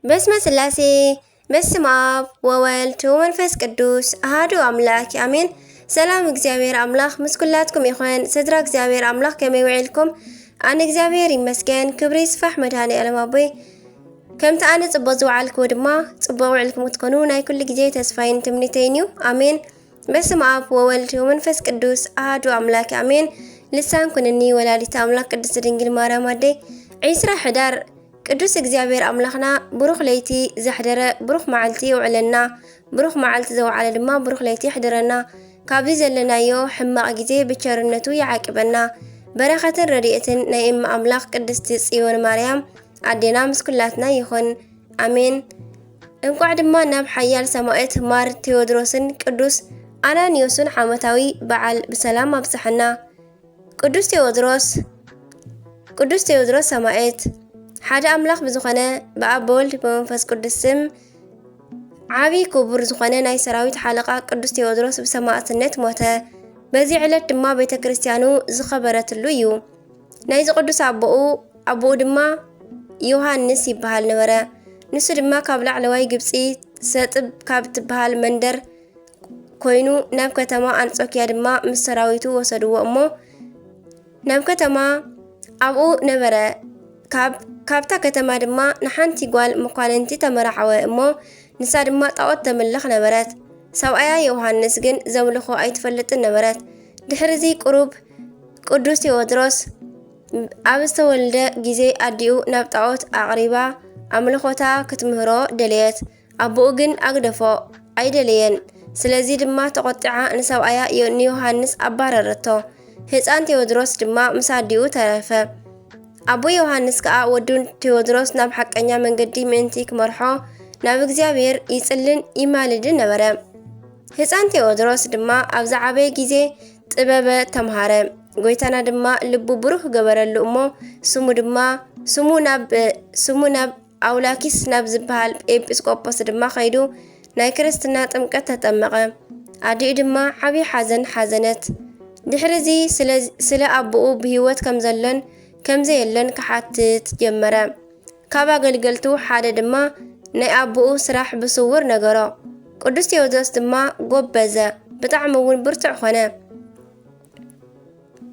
በስመ ስላሴ፣ በስመ ኣብ ወወልድ ወመንፈስ ቅዱስ ኣሃዱ ኣምላክ ኣሜን። ሰላም እግዚኣብሔር ኣምላክ ምስ ኩላትኩም ይኹን። ስድራ እግዚኣብሔር ኣምላክ ከመይ ውዒልኩም? ኣነ እግዚኣብሔር ይመስገን፣ ክብሪ ይስፋሕ መድኃኔ ዓለም ኣቦይ። ከምቲ ኣነ ጽቡቕ ዝወዓልክዎ ድማ ጽቡቕ ውዕልኩም ክትኮኑ ናይ ኩሉ ግዜ ተስፋይን ትምኒተይን እዩ። ኣሜን። በስመ ኣብ ወወልድ ወመንፈስ ቅዱስ ኣሃዱ ኣምላክ ኣሜን። ልሳን ኩንኒ ወላዲተ ኣምላክ ቅድስት ድንግል ማርያም ኣደይ። ዒስራ ሕዳር ቅዱስ እግዚኣብሔር ኣምላኽና ብሩኽ ለይቲ ዘሕደረ ብሩኽ መዓልቲ የውዕለና። ብሩኽ መዓልቲ ዘውዓለ ድማ ብሩኽ ለይቲ የሕድረና። ካብዚ ዘለናዮ ሕማቕ ግዜ ብቸርነቱ ይዓቅበና። በረኸትን ረድኤትን ናይ እመ ኣምላኽ ቅድስቲ ጽዮን ማርያም ኣዴና ምስ ኩላትና ይኹን። ኣሜን። እንቋዕ ድማ ናብ ሓያል ሰማዕት ማር ቴዎድሮስን ቅዱስ ኣናንዮስን ዓመታዊ በዓል ብሰላም ኣብጽሐና። ቅዱስ ቴዎድሮስ፣ ቅዱስ ቴዎድሮስ ሰማዕት፣ ሓደ ኣምላኽ ብዝኾነ ብኣብ ብወልድ ብመንፈስ ቅዱስ ስም ዓቢ ክቡር ዝኾነ ናይ ሰራዊት ሓለቓ ቅዱስ ቴዎድሮስ ብሰማዕትነት ሞተ። በዚ ዕለት ድማ ቤተ ክርስቲያኑ ዝኸበረትሉ እዩ። ናይዚ ቅዱስ ኣቦኡ፣ ኣቦኡ ድማ ዮሃንስ ይበሃል ነበረ። ንሱ ድማ ካብ ላዕለዋይ ግብጺ ሰጥብ ካብ ትበሃል መንደር ኮይኑ ናብ ከተማ ኣንጾኪያ ድማ ምስ ሰራዊቱ ወሰድዎ እሞ ናብ ከተማ ኣብኡ ነበረ። ካብ፣ ካብታ ከተማ ድማ ንሓንቲ ጓል መኳንንቲ ተመራዓወ እሞ ንሳ ድማ ጣዖት ተምልኽ ነበረት። ሰብኣያ ዮሃንስ ግን ዘምልኾ ኣይትፈልጥን ነበረት። ድሕሪ እዚ ቁሩብ ቅዱስ ቴዎድሮስ ኣብ ዝተወልደ ግዜ ኣዲኡ ናብ ጣዖት ኣቕሪባ ኣምልኾታ ክትምህሮ ደለየት። ኣቦኡ ግን ኣግደፎ፣ ኣይደለየን። ስለዚ ድማ ተቖጢዓ ንሰብኣያ ዮ-፣ ንዮሃንስ ኣባረረቶ። ህፃን ቴዎድሮስ ድማ ምስ ኣዲኡ ተረፈ። ኣቦ ዮሃንስ ከኣ ወዱ ቴዎድሮስ ናብ ሓቀኛ መንገዲ ምእንቲ ክመርሖ ናብ እግዚኣብሔር ይጽልን ይማልድን ነበረ። ህፃን ቴዎድሮስ ድማ ኣብ ዝዓበየ ግዜ ጥበበ ተምሃረ። ጎይታና ድማ ልቡ ብሩህ ገበረሉ እሞ ስሙ ድማ፣ ስሙ ናብ፣ ስሙ ናብ ኣውላኪስ ናብ ዝበሃል ኤጲስቆጶስ ድማ ከይዱ ናይ ክርስትና ጥምቀት ተጠመቐ። ኣዲኡ ድማ ዓብዪ ሓዘን ሓዘነት። ድሕሪ እዚ ስለ፣ ስለ ኣቦኡ ብህይወት ከም ዘሎን ከም ዘየሎን ክሓትት ጀመረ። ካብ ኣገልገልቱ ሓደ ድማ ናይ ኣቦኡ ስራሕ ብስውር ነገሮ። ቅዱስ ቴዎድሮስ ድማ ጎበዘ፣ ብጣዕሚ እውን ብርቱዕ ኾነ።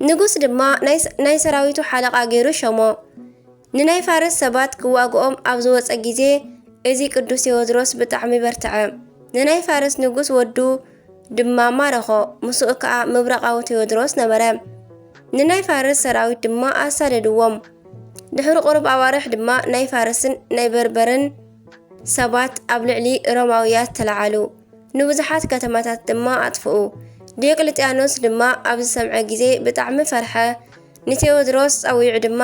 ንጉስ ድማ ናይ፣ ናይ ሰራዊቱ ሓለቓ ገይሩ ሸሞ። ንናይ ፋርስ ሰባት ክዋግኦም ኣብ ዝወጸ ግዜ፣ እዚ ቅዱስ ቴዎድሮስ ብጣዕሚ በርትዐ። ንናይ ፋርስ ንጉስ ወዱ ድማ ማረኾ፣ ምስኡ ከኣ ምብራቓዊ ቴዎድሮስ ነበረ። ንናይ ፋርስ ሰራዊት ድማ ኣሳደድዎም። ድሕሪ ቁሩብ ኣዋርሕ ድማ ናይ ፋርስን ናይ በርበርን ሰባት ኣብ ልዕሊ ሮማውያት ተለዓሉ። ንብዙሓት ከተማታት ድማ ኣጥፍኡ። ዲዮቅልጥያኖስ ድማ ኣብ ዝሰምዐ ግዜ ብጣዕሚ ፈርሐ። ንቴዎድሮስ ጸዊዑ ድማ፣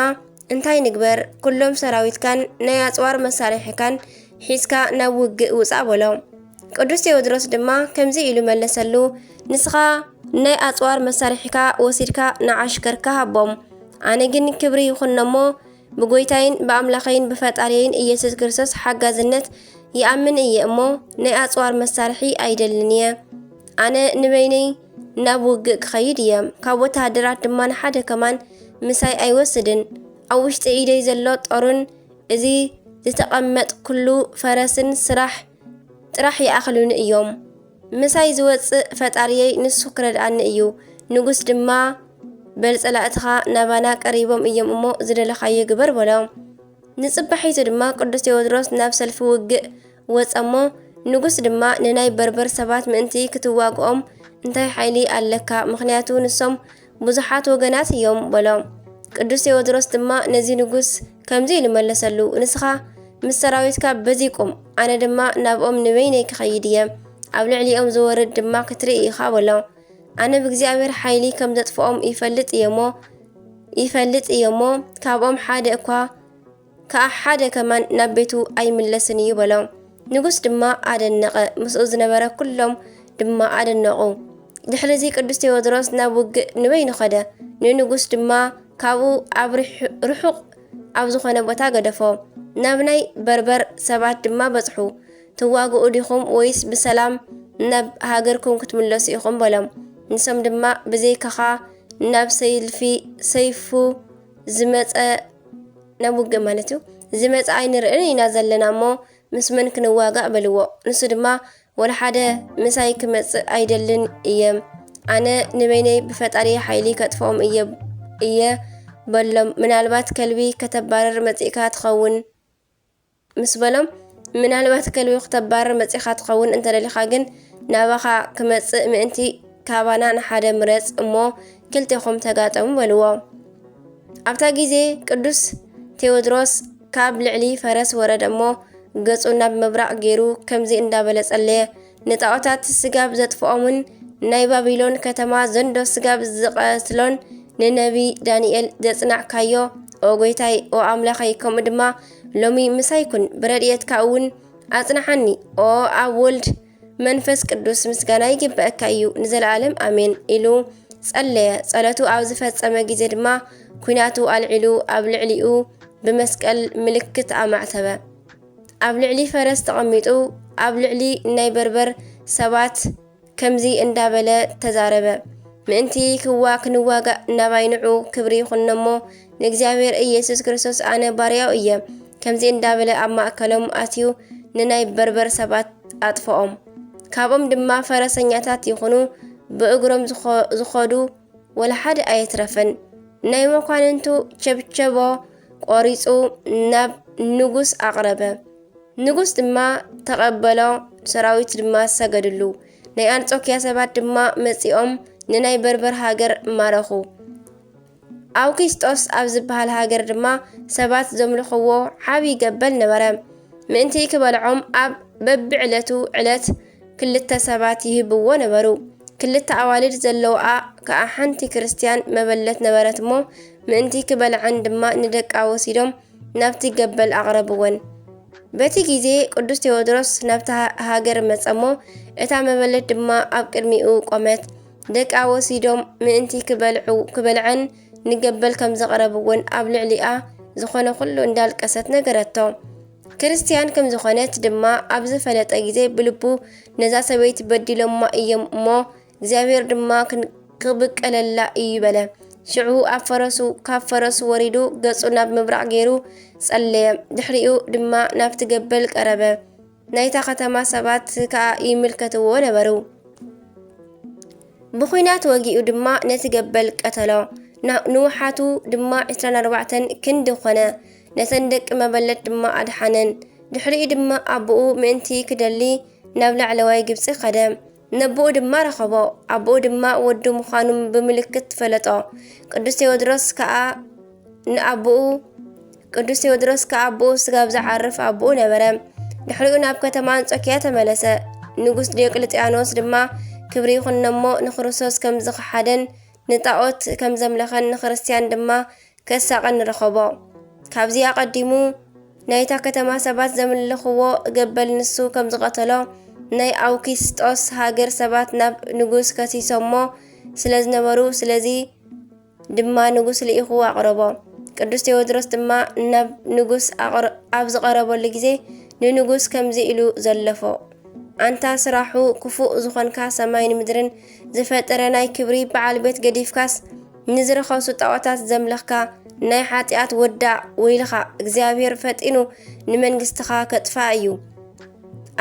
"እንታይ ንግበር? ኩሎም ሰራዊትካን ናይ ኣጽዋር መሳርሒካን ሒዝካ ናብ ውግእ ውጻእ" በሎ። ቅዱስ ቴዎድሮስ ድማ ከምዚ ኢሉ መለሰሉ፣ "ንስኻ ናይ ኣጽዋር መሳርሒካ ወሲድካ ንዓሽከርካ ሃቦም። ኣነ ግን ክብሪ ይኹኖሞ ብጎይታይን ብኣምላኸይን ብፈጣሪየይን ኢየሱስ ክርስቶስ ሓጋዝነት ይኣምን እየ እሞ፣ ናይ ኣጽዋር መሳርሒ ኣይደልን እየ። ኣነ ንበይነይ ናብ ውግእ ክኸይድ እየ። ካብ ወተሃደራት ድማ ንሓደ ከማን ምሳይ ኣይወስድን። ኣብ ውሽጢ ኢደይ ዘሎ ጦርን እዚ ዝተቐመጥኩሉ ፈረስን ስራሕ ጥራሕ ይኣኽሉኒ እዮም። ምሳይ ዝወጽእ ፈጣሪየይ ንሱ ክረድኣኒ እዩ። ንጉስ ድማ፣ 'በል ጸላእትኻ ናባና ቀሪቦም እዮም እሞ ዝደለኻዮ ግበር' በሎ። ንጽባሒቱ ድማ ቅዱስ ቴዎድሮስ ናብ ሰልፊ ውግእ ወጸ እሞ፣ ንጉስ ድማ ንናይ በርበር ሰባት ምእንቲ ክትዋግኦም እንታይ ሓይሊ ኣለካ? ምኽንያቱ ንሶም ብዙሓት ወገናት እዮም በሎ። ቅዱስ ቴዎድሮስ ድማ ነዚ ንጉስ ከምዚ ኢሉ መለሰሉ፣ "ንስኻ ምስ ሰራዊትካ በዚ ቁም፣ ኣነ ድማ ናብኦም ንበይነይ ክኸይድ እየ፣ ኣብ ልዕሊኦም ዝወርድ ድማ ክትርኢ ኢኻ" በሎ። "ኣነ ብእግዚኣብሔር ሓይሊ ከም ዘጥፍኦም ይፈልጥ እየ እሞ፣ ይፈልጥ እየ እሞ፣ ካብኦም ሓደ እኳ ከኣ ሓደ ከማን ናብ ቤቱ ኣይምለስን እዩ" በሎ። ንጉስ ድማ ኣደነቐ፣ ምስኡ ዝነበረ ኩሎም ድማ ኣደነቑ። ድሕሪ እዚ ቅዱስ ቴዎድሮስ ናብ ውግእ ንበይኑ ኸደ። ንንጉስ ድማ ካብኡ ኣብ ርሑ-፣ ርሑቕ ኣብ ዝኾነ ቦታ ገደፎ። ናብ ናይ በርበር ሰባት ድማ በጽሑ። "ትዋግኡ ዲኹም ወይስ ብሰላም ናብ ሃገርኩም ክትምለሱ ኢኹም?" በሎም። ንሶም ድማ፣ "ብዘይካኻ ናብ ሰይልፊ፣ ሰይፉ ዝመጸ፣ ናብ ውግእ ማለት እዩ፣ ዝመጸ ኣይንርእን ኢና ዘለና እሞ፣ ምስ መን ክንዋጋእ?" በልዎ። ንሱ ድማ፣ "ወላ ሓደ ምሳይ ክመጽእ ኣይደልን እየ። ኣነ ንበይነይ ብፈጣሪ ሓይሊ ከጥፍኦም እየ፣ እየ" በሎም። "ምናልባት ከልቢ ከተባርር መጺእካ ትኸውን" ምስ በሎም፣ "ምናልባት ከልቢ ክተባርር መጺኻ ትኸውን፣ እንተደሊኻ ግን ናባኻ ክመጽእ ምእንቲ ካባና ንሓደ ምረጽ እሞ ክልቴኹም ተጋጠሙ" በልዎ። ኣብታ ግዜ ቅዱስ ቴዎድሮስ ካብ ልዕሊ ፈረስ ወረደ እሞ ገጹ ናብ ምብራቕ ገይሩ ከምዚ እንዳበለ ጸለየ፣ "ንጣዖታት ስጋብ ዘጥፍኦምን ናይ ባቢሎን ከተማ ዘንዶ ስጋብ ዝቐትሎን ንነቢ ዳንኤል ዘጽናዕካዮ፣ ኦ ጎይታይ፣ ኦ ኣምላኸይ፣ ከምኡ ድማ ሎሚ ምሳይ ኩን፣ ብረድኤትካ እውን ኣጽንሓኒ፣ ኦ ኣብ ወልድ መንፈስ ቅዱስ ምስጋና ይግበአካ እዩ፣ ንዘለኣለም ኣሜን" ኢሉ ጸለየ። ጸሎቱ ኣብ ዝፈጸመ ግዜ ድማ ኲናቱ ኣልዒሉ ኣብ ልዕሊኡ ብመስቀል ምልክት ኣማዕተበ። ኣብ ልዕሊ ፈረስ ተቐሚጡ ኣብ ልዕሊ ናይ በርበር ሰባት ከምዚ እንዳበለ ተዛረበ፣ "ምእንቲ ክዋ-፣ ክንዋጋእ ናባይ ንዑ፣ ክብሪ ይኹኖ እሞ ንእግዚኣብሔር ኢየሱስ ክርስቶስ፣ ኣነ ባርያኡ እየ።" ከምዚ እንዳበለ ኣብ ማእከሎም ኣትዩ ንናይ በርበር ሰባት ኣጥፍኦም። ካብኦም ድማ ፈረሰኛታት ይኹኑ ብእግሮም ዝኾ-፣ ዝኾዱ ወላ ሓደ ኣየትረፈን። ናይ መኳንንቱ ቸብቸቦ ቆሪጹ ናብ ንጉስ ኣቕረበ። ንጉስ ድማ ተቐበሎ፣ ሰራዊት ድማ ሰገድሉ። ናይ ኣንጾኪያ ሰባት ድማ መጺኦም ንናይ በርበር ሃገር ማረኹ። ኣውኪስጦስ ኣብ ዝበሃል ሃገር ድማ ሰባት ዘምልኽዎ ዓቢ ገበል ነበረ። ምእንቲ ክበልዖም ኣብ በብዕለቱ ዕለት ክልተ ሰባት ይህብዎ ነበሩ። ክልተ ኣዋልድ ዘለውኣ ከኣ ሓንቲ ክርስትያን መበለት ነበረት እሞ፣ ምእንቲ ክበልዐን ድማ ንደቃ ወሲዶም ናብቲ ገበል ኣቕረብወን። በቲ ግዜ ቅዱስ ቴዎድሮስ ናብታ ሃ-፣ ሃገር መጸ እሞ፣ እታ መበለት ድማ ኣብ ቅድሚኡ ቆመት። ደቃ ወሲዶም ምእንቲ ክበልዑ፣ ክበልዐን ንገበል ከም ዘቕረብወን ኣብ ልዕሊኣ ዝኾነ ኩሉ እንዳልቀሰት ነገረቶ። ክርስትያን ከም ዝኾነት ድማ ኣብ ዝፈለጠ ግዜ ብልቡ፣ "ነዛ ሰበይቲ በዲሎማ እዮም እሞ እግዚኣብሔር ድማ ክን-፣ ክብቀለላ እዩ" በለ። ሽዑ ኣብ ፈረሱ፣ ካብ ፈረሱ ወሪዱ ገጹ ናብ ምብራቕ ገይሩ ጸለየ። ድሕሪኡ ድማ ናብቲ ገበል ቀረበ። ናይታ ከተማ ሰባት ከኣ ይምልከትዎ ነበሩ። ብኹናት ወጊኡ ድማ ነቲ ገበል ቀተሎ። ና-፣ ንውሓቱ ድማ ዕስራን ኣርባዕተን ክንዲ ኾነ። ነተን ደቂ መበለት ድማ ኣድሓነን። ድሕሪኡ ድማ ኣቦኡ ምእንቲ ክደሊ ናብ ላዕለዋይ ግብጺ ኸደ። ነቦኡ ድማ ረኸቦ። ኣቦኡ ድማ ወዱ ምዃኑ ብምልክት ፈለጦ። ቅዱስ ቴዎድሮስ ከኣ ንኣቦኡ፣ ቅዱስ ቴዎድሮስ ከኣ ኣቦኡ ስጋብ ዝዓርፍ ኣቦኡ ነበረ። ድሕሪኡ ናብ ከተማ ኣንጾኪያ ተመለሰ። ንጉስ ዲዮቅልጥያኖስ ድማ ክብሪ ይኹኖ እሞ ንክርስቶስ ከም ዝኸሓደን ንጣኦት ከም ዘምለኸን ንክርስትያን ድማ ከሳቕን ረኸቦ። ካብዚ ኣቐዲሙ ናይታ ከተማ ሰባት ዘምልኽዎ ገበል ንሱ ከም ዝቐተሎ ናይ ኣውኪስጦስ ሃገር ሰባት ናብ ንጉስ ከሲሶሞ ስለ ዝነበሩ፣ ስለዚ ድማ ንጉስ ልኢኹ ኣቕረቦ። ቅዱስ ቴዎድሮስ ድማ ናብ ንጉስ ኣቕር-፣ ኣብ ዝቐረበሉ ግዜ ንንጉስ ከምዚ ኢሉ ዘለፎ፣ "ኣንታ ስራሑ ክፉእ ዝኾንካ፣ ሰማይን ምድርን ዝፈጠረ ናይ ክብሪ በዓል ቤት ገዲፍካስ ንዝረኸሱ ጣዖታት ዘምለኽካ ናይ ሓጢኣት ወዳእ ወይልኻ፣ እግዚኣብሔር ፈጢኑ ንመንግስትኻ ከጥፍኣ እዩ።"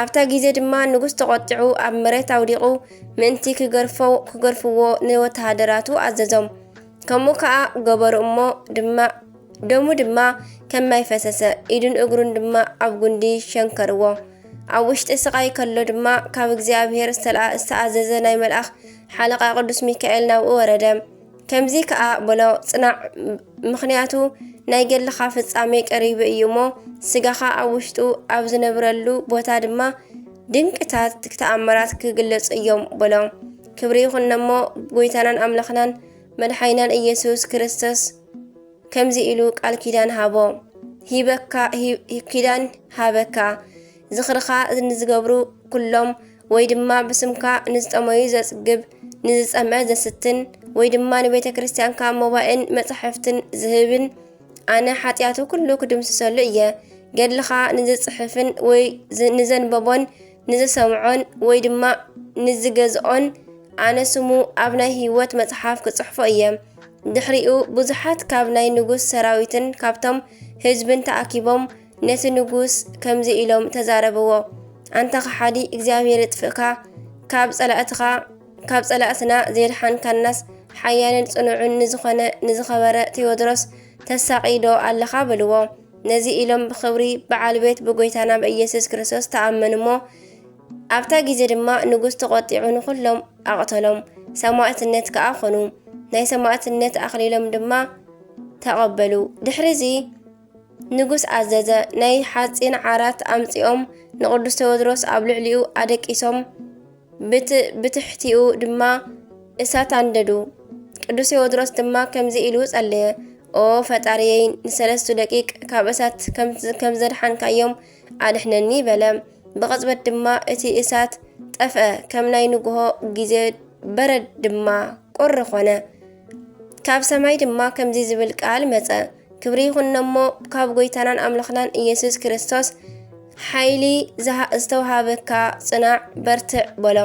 ኣብታ ግዜ ድማ ንጉስ ተቖጢዑ ኣብ መሬት ኣውዲቑ ምእንቲ ክገርፎ-፣ ክገርፍዎ ንወተሃደራቱ ኣዘዞም። ከምኡ ከኣ ገበሩ እሞ ድማ፣ ደሙ ድማ ከም ማይ ፈሰሰ፣ ኢዱን እግሩን ድማ ኣብ ጉንዲ ሸንከርዎ። ኣብ ውሽጢ ስቓይ ከሎ ድማ ካብ እግዚኣብሔር ዝተልኣ-፣ ዝተኣዘዘ ናይ መልኣኽ ሓለቓ ቅዱስ ሚካኤል ናብኡ ወረደ። ከምዚ ከኣ በሎ፣ "ጽናዕ፣ ምኽንያቱ ናይ ገድልኻ ፍጻሜ ቀሪቡ እዩ እሞ፣ ስጋኻ ኣብ ውሽጡ ኣብ ዝነብረሉ ቦታ ድማ ድንቅታት ተኣምራት ክግለጹ እዮም" በሎ። ክብሪ ይኹን እሞ ጎይታናን ኣምላኽናን መድሓኒናን ኢየሱስ ክርስቶስ ከምዚ ኢሉ ቃል ኪዳን ሃቦ፣ ሂበካ፣ ሂ-፣ ኪዳን ሃበካ፣ ዝኽርኻ ንዝገብሩ ኩሎም፣ ወይ ድማ ብስምካ ንዝጠመዩ ዘጽግብ፣ ንዝጸምአ ዘስትን፣ ወይ ድማ ንቤተ ክርስቲያንካ መባእን መጻሕፍትን ዝህብን፣ ኣነ ሓጢኣቱ ኩሉ ክድምስሰሉ እየ። ገድልኻ ንዝጽሕፍን ወይ ዝ-፣ ንዘንበቦን ንዝሰምዖን ወይ ድማ ንዝገዝኦን፣ ኣነ ስሙ ኣብ ናይ ህይወት መጽሓፍ ክጽሕፎ እየ። ድሕሪኡ ብዙሓት ካብ ናይ ንጉስ ሰራዊትን ካብቶም ህዝብን ተኣኪቦም ነቲ ንጉስ ከምዚ ኢሎም ተዛረብዎ፣ ኣንታ ኸሓዲ፣ እግዚኣብሔር ይጥፍእካ፣ ካብ ጸላእትኻ፣ ካብ ጸላእትና ዘየድሓንካናስ ሓያልን ጽኑዕን ንዝኾነ ንዝኸበረ ቴዎድሮስ ተሳቒዶ ኣለኻ በልዎ። ነዚ ኢሎም ብኽብሪ በዓል ቤት ብጎይታና ብኢየሱስ ክርስቶስ ተኣመኑ እሞ፣ ኣብታ ግዜ ድማ ንጉስ ተቖጢዑ ንኹሎም ኣቕተሎም፣ ሰማእትነት ከኣ ኾኑ። ናይ ሰማእትነት ኣኽሊሎም ድማ ተቐበሉ። ድሕሪዚ ንጉስ ኣዘዘ፣ ናይ ሓጺን ዓራት ኣምጺኦም ንቅዱስ ቴዎድሮስ ኣብ ልዕሊኡ ኣደቂሶም፣ ብት-፣ ብትሕቲኡ ድማ እሳት ኣንደዱ። ቅዱስ ቴዎድሮስ ድማ ከምዚ ኢሉ ጸለየ፣ ኦ ፈጣሪየይ፣ ንሰለስቱ ደቂቅ ካብ እሳት ከም፣ ከም ዘድሓንካዮም ኣድሕነኒ በለ። ብቕጽበት ድማ እቲ እሳት ጠፍአ፣ ከም ናይ ንግሆ ግዜ በረድ ድማ ቁሪ ኾነ። ካብ ሰማይ ድማ ከምዚ ዝብል ቃል መጸ፣ ክብሪ ይኹኖሞ ካብ ጎይታናን ኣምላኽናን ኢየሱስ ክርስቶስ ሓይሊ ዝሃ-፣ ዝተውሃበካ ጽናዕ፣ በርትዕ በሎ።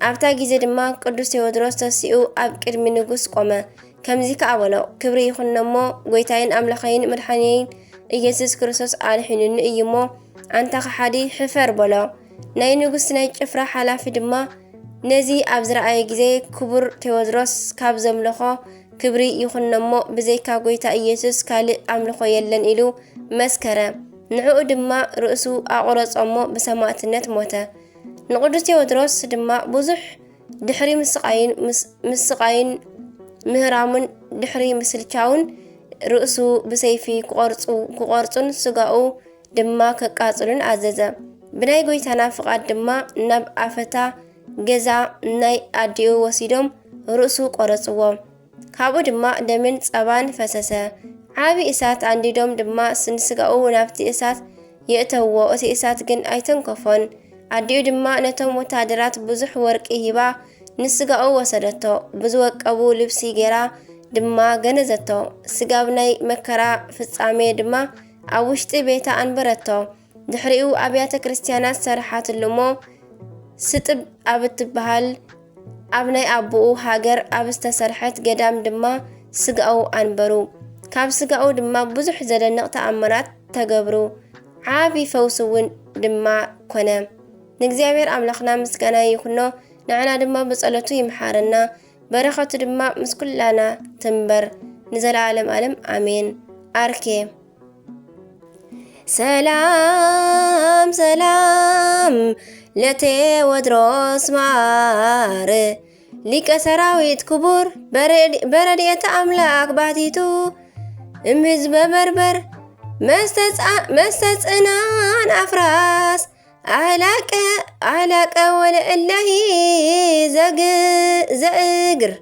ኣብታ ግዜ ድማ ቅዱስ ቴዎድሮስ ተሲኡ ኣብ ቅድሚ ንጉስ ቆመ። ከምዚ ከኣ በሎ፣ ክብሪ ይኹኖሞ ጎይታይን ኣምላኸይን መድሓኒየይን ኢየሱስ ክርስቶስ ኣድሒኑኒ እዩ እሞ፣ ኣንታ ከሓዲ፣ ሕፈር በሎ። ናይ ንጉስ ናይ ጭፍራ ሓላፊ ድማ ነዚ ኣብ ዝረኣየ ግዜ፣ ክቡር ቴዎድሮስ ካብ ዘምለኾ ክብሪ ይኹኖሞ ብዘይካ ጎይታ ኢየሱስ ካልእ ኣምልኾ የለን ኢሉ መስከረ። ንዕኡ ድማ ርእሱ ኣቑረጾ እሞ ብሰማእትነት ሞተ። ንቅዱስ ቴዎድሮስ ድማ ብዙሕ ድሕሪ ምስቓይን፣ ምስ-፣ ምስቓይን ምህራሙን ድሕሪ ምስልቻውን ርእሱ ብሰይፊ ክቖርጹ-፣ ክቖርጹን ስጋኡ ድማ ከቃጽሉን ኣዘዘ። ብናይ ጎይታና ፍቓድ ድማ ናብ ኣፈታ ገዛ ናይ ኣዲኡ ወሲዶም ርእሱ ቆረጽዎ። ካብኡ ድማ ደምን ጸባን ፈሰሰ። ዓቢ እሳት ኣንዲዶም ድማ ንስጋኡ ናብቲ እሳት የእተውዎ፣ እቲ እሳት ግን ኣይተንከፎን። ኣዲኡ ድማ ነቶም ወታደራት ብዙሕ ወርቂ ሂባ ንስጋኡ ወሰደቶ። ብዝወቀቡ ልብሲ ጌራ ድማ ገነዘቶ። ስጋብ ናይ መከራ ፍጻሜ ድማ ኣብ ውሽጢ ቤታ ኣንበረቶ። ድሕሪኡ ኣብያተ ክርስቲያናት ሰርሓትሉ እሞ፣ ስጥብ ኣብ እትበሃል ኣብ ናይ ኣቦኡ ሃገር ኣብ ዝተሰርሐት ገዳም ድማ ስጋኡ ኣንበሩ። ካብ ስጋኡ ድማ ብዙሕ ዘደንቕ ተኣምራት ተገብሩ። ዓቢ ፈውሲ እውን ድማ ኮነ። ንእግዚኣብሔር ኣምላኽና ምስጋና ይኹኖ፣ ንዓና ድማ ብጸሎቱ ይምሓረና፣ በረኸቱ ድማ ምስ ኩላና ትንበር ንዘለዓለም ዓለም። ኣሜን። ኣርኬ። ሰላም ሰላም ለቴዎድሮስ ማር፣ ሊቀ ሰራዊት ክቡር፣ በረድ-፣ በረድኤተ ኣምላክ ባቲቱ፣ እም ህዝበ በርበር፣ መስተጻ-፣ መስተጽናን ኣፍራስ፣ ኣህላቀ፣ ኣህላቀ ወለእለሂ ዘግ-፣ ዘእግር፣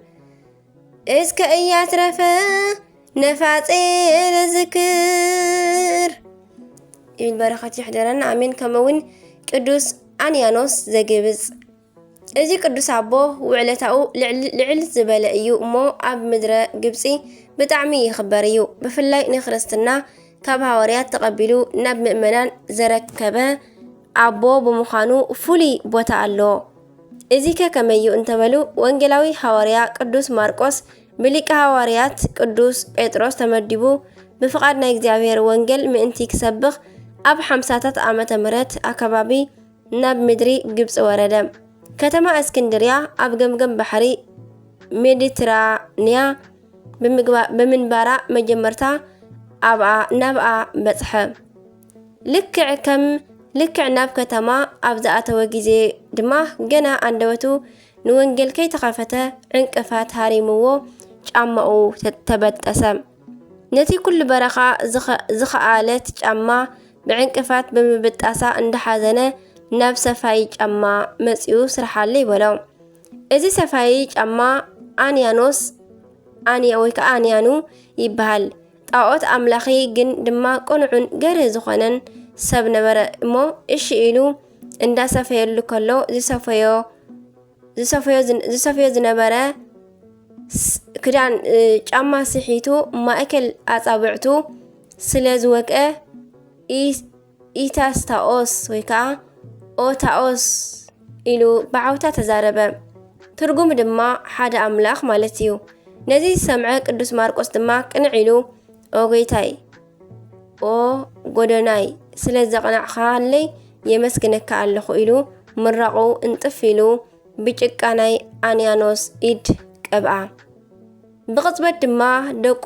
እስከ እያትረፈ ነፋጼ ለዝክር። ይብል በረኸት ይሕደረና፣ ኣሜን። ከምኡ እውን ቅዱስ ኣንያኖስ ዘግብጽ። እዚ ቅዱስ ኣቦ ውዕለታኡ ልዕል-፣ ልዕል ዝበለ እዩ እሞ፣ ኣብ ምድረ ግብጺ ብጣዕሚ ይኽበር እዩ። ብፍላይ ንክርስትና ካብ ሃዋርያት ተቐቢሉ ናብ ምእመናን ዘረከበ ኣቦ ብምዃኑ ፍሉይ ቦታ ኣለዎ። እዚከ ከመይ እዩ እንተበሉ፣ ወንጌላዊ ሃዋርያ ቅዱስ ማርቆስ ብሊቀ ሃዋርያት ቅዱስ ጴጥሮስ ተመዲቡ፣ ብፍቓድ ናይ እግዚኣብሔር ወንጌል ምእንቲ ክሰብኽ ኣብ ሓምሳታት ዓመተ ምህረት ኣከባቢ ናብ ምድሪ ግብጺ ወረደ። ከተማ እስክንድርያ ኣብ ገምገም ባሕሪ ሜዲትራንያ ብምግባ-፣ ብምንባራ መጀመርታ ኣብኣ፣ ናብኣ በጽሐ። ልክዕ ከም፣ ልክዕ ናብ ከተማ ኣብ ዝኣተወ ግዜ ድማ ገና ኣንደበቱ ንወንጌል ከይተኸፈተ ዕንቅፋት ሃሪምዎ ጫማኡ ተ-፣ ተበጠሰ። ነቲ ኩሉ በረኻ ዝኸ-፣ ዝኸኣለት ጫማ ብዕንቅፋት ብምብጣሳ እንዳሓዘነ ናብ ሰፋዪ ጫማ መጺኡ ስርሓለይ በሎ። እዚ ሰፋዪ ጫማ ኣንያኖስ ኣንያ ወይ ከዓ ኣንያኑ ይበሃል። ጣዖት ኣምላኺ ግን ድማ ቅኑዕን ገርህ ዝኾነን ሰብ ነበረ እሞ እሺ ኢሉ እንዳሰፈየሉ ከሎ ዝሰፈዮ፣ ዝሰፈዮ ዝን-፣ ዝሰፍዮ ዝነበረ ስ-፣ ክዳን፣ እ፣ ጫማ ስሒቱ ማእከል ኣጻብዕቱ ስለ ዝወግአ ኢ-፣ ኢታስታኦስ ወይ ከዓ ኦታኦስ ኢሉ ብዓውታ ተዛረበ። ትርጉሙ ድማ ሓደ ኣምላኽ ማለት እዩ። ነዚ ዝሰምዐ ቅዱስ ማርቆስ ድማ ቅንዕ ኢሉ፣ ኦ ጎይታይ፣ ኦ ጎደናይ፣ ስለ ዘቕናዕኻለይ የመስግነካ ኣለኹ ኢሉ ምራቑ እንጥፍ ኢሉ ብጭቃ ናይ ኣንያኖስ ኢድ ቀብኣ። ብቕጽበት ድማ ደቁ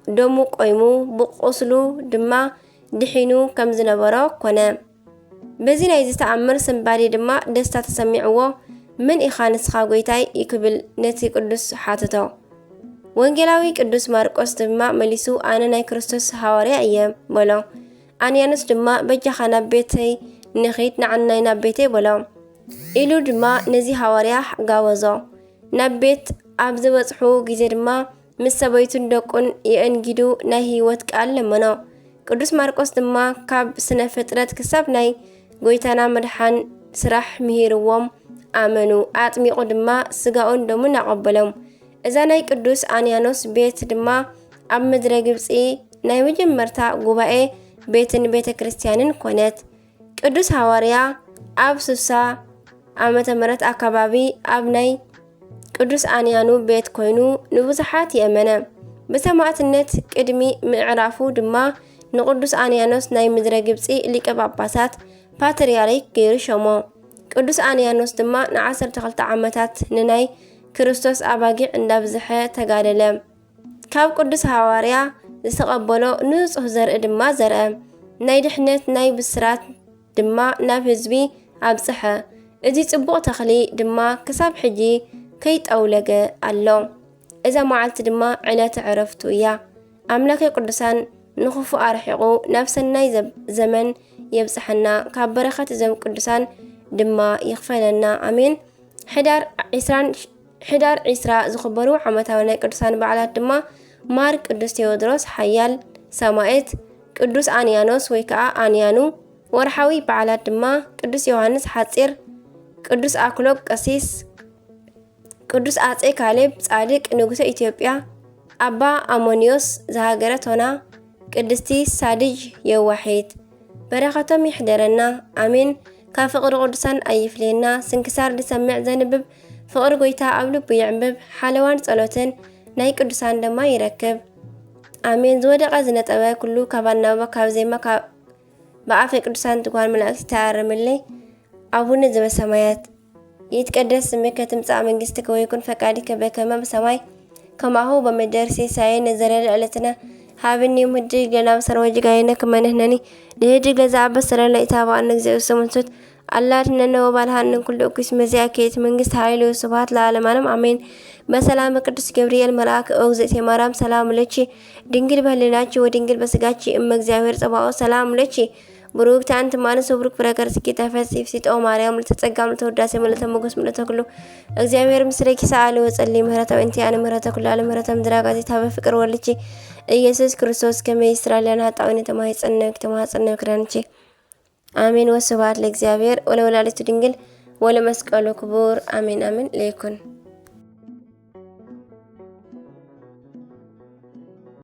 ደሙ ቆይሙ ብቁስሉ ድማ ድሒኑ ከም ዝነበሮ ኮነ። በዚ ናይዚ ተኣምር ስንባዴ ድማ ደስታ ተሰሚዕዎ። "መን ኢኻ ንስኻ ጎይታይ?" ይክብል ነቲ ቅዱስ ሓተቶ። ወንጌላዊ ቅዱስ ማርቆስ ድማ መሊሱ፣ "ኣነ ናይ ክርስቶስ ሃዋርያ እየ" በሎ። ኣንያኖስ ድማ፣ "በጃኻ ናብ ቤተይ ንኺድ፣ ንዓናይ ናብ ቤተይ" በሎ። ኢሉ ድማ ነዚ ሃዋርያ ጋበዞ። ናብ ቤት ኣብ ዝበጽሑ ግዜ ድማ ምስ ሰበይቱን ደቁን የእንጊዱ ናይ ህይወት ቃል ለመኖ። ቅዱስ ማርቆስ ድማ ካብ ስነ ፍጥረት ክሳብ ናይ ጎይታና መድሓን ስራሕ ምሂርዎም ኣመኑ። ኣጥሚቑ ድማ ስጋኡን ደሙን ኣቐበሎም። እዛ ናይ ቅዱስ ኣንያኖስ ቤት ድማ ኣብ ምድረ ግብጺ ናይ መጀመርታ ጉባኤ ቤትን ቤተ ክርስቲያንን ኮነት። ቅዱስ ሃዋርያ ኣብ ስሳ ዓመተ ምህረት ኣካባቢ ኣብ ናይ ቅዱስ ኣንያኑ ቤት ኮይኑ ንብዙሓት የእመነ። ብሰማዕትነት ቅድሚ ምዕራፉ ድማ ንቅዱስ ኣንያኖስ ናይ ምድረ ግብጺ ሊቀ ጳጳሳት ፓትርያርክ ገይሩ ሸሞ። ቅዱስ ኣንያኖስ ድማ ንዓሰርተ ክልተ ዓመታት ንናይ ክርስቶስ ኣባጊዕ እንዳብዝሐ ተጋደለ። ካብ ቅዱስ ሃዋርያ ዝተቐበሎ ንጹህ ዘርኢ ድማ ዘርአ። ናይ ድሕነት ናይ ብስራት ድማ ናብ ህዝቢ ኣብጽሐ። እዚ ጽቡቕ ተኽሊ ድማ ክሳብ ሕጂ ከይጠውለገ ኣሎ። እዛ መዓልቲ ድማ ዕለተ ዕረፍቱ እያ። ኣምላከ ቅዱሳን ንኽፉእ ኣርሒቑ ናብ ሰናይ ዘብ-፣ ዘመን የብጽሐና። ካብ በረኸት እዞም ቅዱሳን ድማ ይኽፈለና። ኣሜን። ሕዳር ዒስራን፣ ሕዳር ዒስራ ዝኽበሩ ዓመታዊ ናይ ቅዱሳን በዓላት ድማ ማር ቅዱስ ቴዎድሮስ ሓያል ሰማዕት፣ ቅዱስ ኣንያኖስ ወይ ከዓ ኣንያኑ። ወርሓዊ በዓላት ድማ ቅዱስ ዮሃንስ ሓጺር፣ ቅዱስ ኣክሎግ ቀሲስ፣ ቅዱስ ኣጼ ካሌብ ጻድቅ ንጉሰ ኢትዮጵያ፣ ኣባ ኣሞንዮስ ዘሃገረ ቶና፣ ቅድስቲ ሳድጅ የዋሒት። በረኸቶም ይሕደረና። ኣሜን። ካብ ፍቕሪ ቅዱሳን ኣይፍለየና። ስንክሳር ዝሰምዕ ዘንብብ ፍቕሪ ጎይታ ኣብ ልቡ የዕንብብ። ሓለዋን ጸሎትን ናይ ቅዱሳን ድማ ይረክብ። ኣሜን። ዝወደቐ ዝነጠበ ኩሉ ካብ ኣናብባ ካብ ዜማ ካብ ብኣፈ ቅዱሳን ትጓል መላእክት ተኣረምለይ። ኣቡነ ዘበሰማያት ይትቀደስ ስምከ ትምጻእ መንግስትከ ወይኩን ፈቃድከ በከመ በሰማይ ከማሁ በምድር። ሲሳየነ ዘለለ ዕለትነ ሃበኒ ዮም ህድግ ለነ አበሳነ ወጌጋየነ ከመ ንሕነኒ ንህድግ ለዘአበሰ ለነ ኢታብአነ እግዚኦ ውስተ መንሱት አላ አድኅነነ ወባልሐነ እምኩሉ እኩይ። እስመ ዚአከ ይእቲ መንግስት ኃይል ወስብሐት ለዓለመ ዓለም አሜን። በሰላመ ቅዱስ ገብርኤል መልአክ ኦ እግዝእትየ ማርያም ሰላም ለኪ ድንግል በህሊናኪ ወድንግል በስጋኪ እመ እግዚአብሔር ጸባኦት ሰላም ለኪ ብሩክቲ አንቲ እም አንስት ወብሩክ ፍሬ ከርሥኪ ተፈሲ ፍሲጦ ማርያም ምልዕተ ጸጋ ምልዕተ ውዳሴ ምልዕተ ሞገስ ምልዕተ ኩሉ እግዚአብሔር ምስሌኪ ሰአሊ ወጸሊ ምህረተ ወእንቲአነ ምህረተ ኩሉ ዓለም ምህረተ ምድር አጋዚት ሀበ ፍቅር ወልድኪ ኢየሱስ ክርስቶስ ከመ ይስራለና ጣውኒ ተማሂጸነኪ ተማጸነኪ ክዳንኪ አሜን። ወስብሐት ለእግዚአብሔር ወለወላዲቱ ድንግል ወለመስቀሉ ክቡር አሜን አሜን ለይኩን።